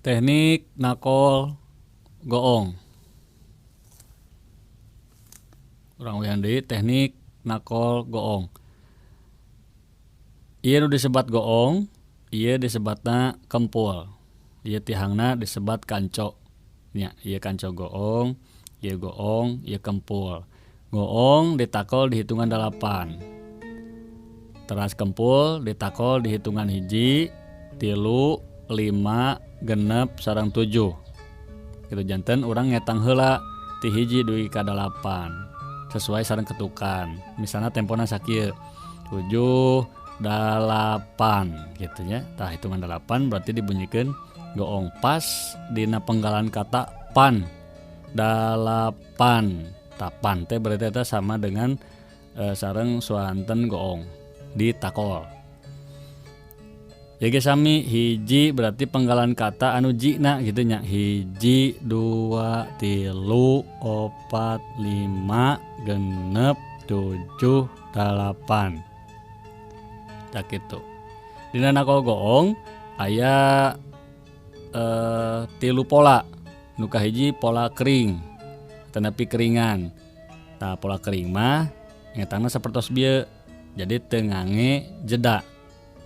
Teknik nakol goong. Urang uyan deui teknik nakol goong. Ieu nu disebat goong, ieu disebatna kempul. Ieu tihangna disebat kanco. Nya, ieu kanco goong, ieu goong, ieu kempul. Goong ditakol di hitungan 8. Teras kempul ditakol di hitungan 1, 3, 5, 6 sareng 7. Kitu janten urang ngetang heula ti 1 dugi ka 8 sesuai sareng ketukan. Misalna tempona sakieu 7 8 gitu nya. Tah hitungan 8 berarti dibunyikeun goong pas dina penggalan kata pan 8. Tah pan teh berarti eta sama dengan sareng suanten goong ditakol. Ieu ge sami 1 berarti penggalan kata anu jina gitu nya. 1 2 3 4 5 6 7 8. Tah kitu. Dina nakol goong aya 3 pola. Nu kahiji pola kering tetapi keringan. Tah pola kering mah ngetangna sapertos bieu. Jadi teu ngange jeda.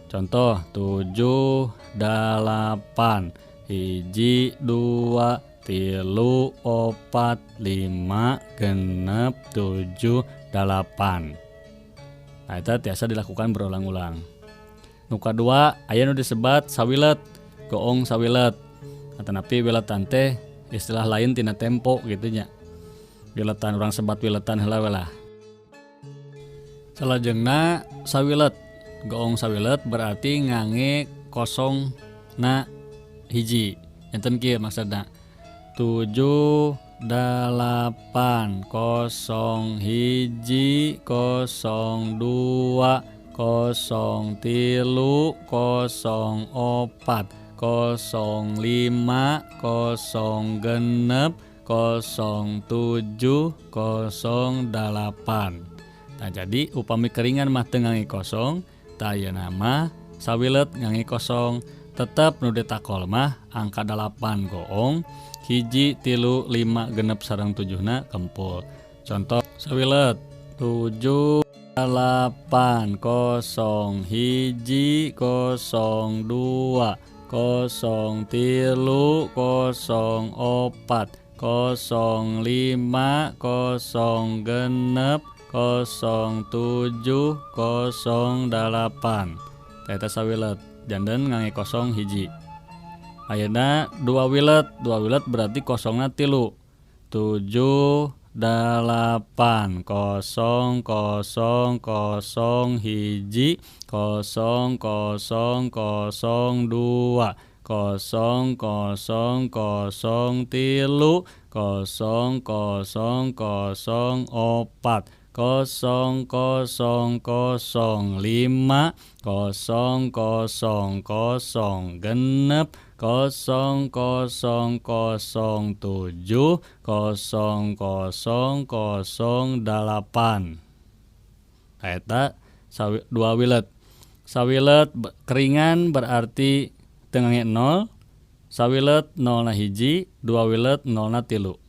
Contoh 7 8 1 2 3 4 5 6 7 8. Nah eta tiasa dilakukan berulang-ulang. Nu kadua aya nu disebat sawilet, goong sawilet. Atanapi wiletan teh istilah lain tina tempo gitu nya. Wiletan urang sebat wiletan heula we lah. Salajengna sawilet. Goong sawilet berarti ngange kosong na 1. Enten kieu maksudna. 7 8 0 1 0 2 0 3 0 4 0 5 0 6 0 7 0 8. Nah, jadi upami keringan mah teu ngange kosong, tah ayeuna mah sawilet ngange kosong. Tetep nu ditakol mah angka 8 goong, 1 3 5 6 sareng 7na kempul. Contoh sawilet 7 8 0 1 0 2 0 3 0 4 0 5 0 6 0 7 0 8. Eta sawilet janten ngange kosong 1. Ayeuna 2 wilet, 2 wilet berarti kosongna 3. 7 8 0 0 0 1 0 0 0 2 0 0 0 3 0 0 0 4 0 0 0 5 0 0 0 6 0 0 0 7 0 0 0 8. Eta 2 wilet. Sawilet keringan berarti teu ngange 0, sawilet 0 na 1, 2 wilet 0 na 3.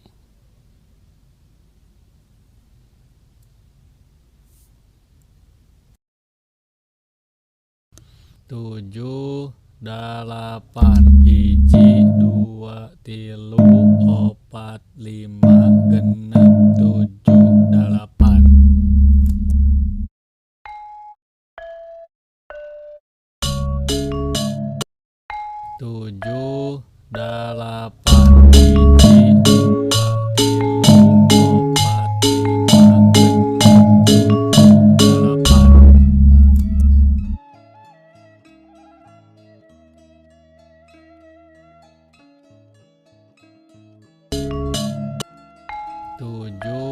7 8 1 2 3 4 5 6 7 8. 7 8 1 2 3 4 5 6 7 8. 7